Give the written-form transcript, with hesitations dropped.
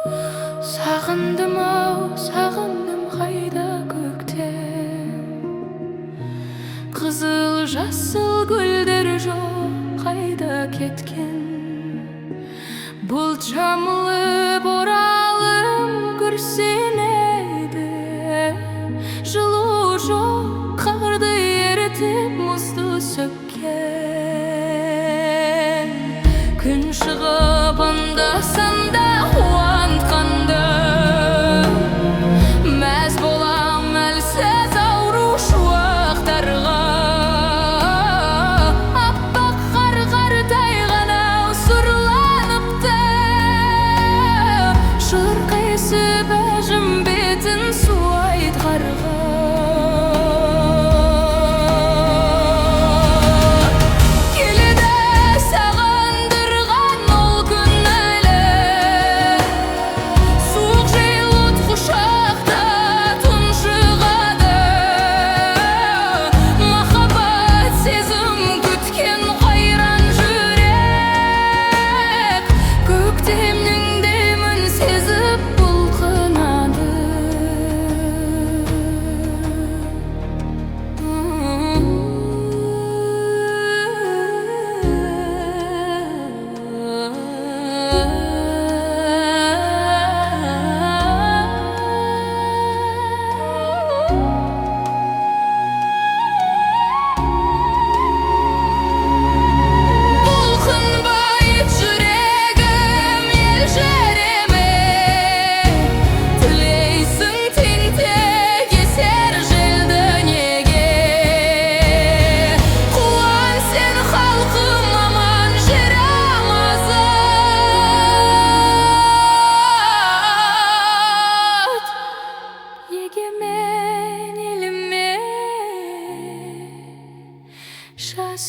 Сағындым ау, сағындым, қайда көктем? Қызыл жасыл гүлдер жоқ, қайда кеткен? Бұлт жамылып оралым күрсінеді. Жылу жоқ, қарды ерітіп, мұзды сөккен. Күн шығып анда санда қуантқанды, мәз болам әлсіз ауру шуақтарға. Аппақ қар қартайған ау, сұрланыпты. Шырқ есіп әжім бетін суайт қарға. Келеді сағындырған ол күн әлі. Суық жел от құшақта тұншығады. Махаббат сезім күткен қайран жүрек көктемнің демін сезіп бұлқынады. Бұлқынбай жүрегім, елжіреме. Тілейсің тентек есер желді неге? Қуан сен, халқым, аман, жер азат. Егемен еліме жаз.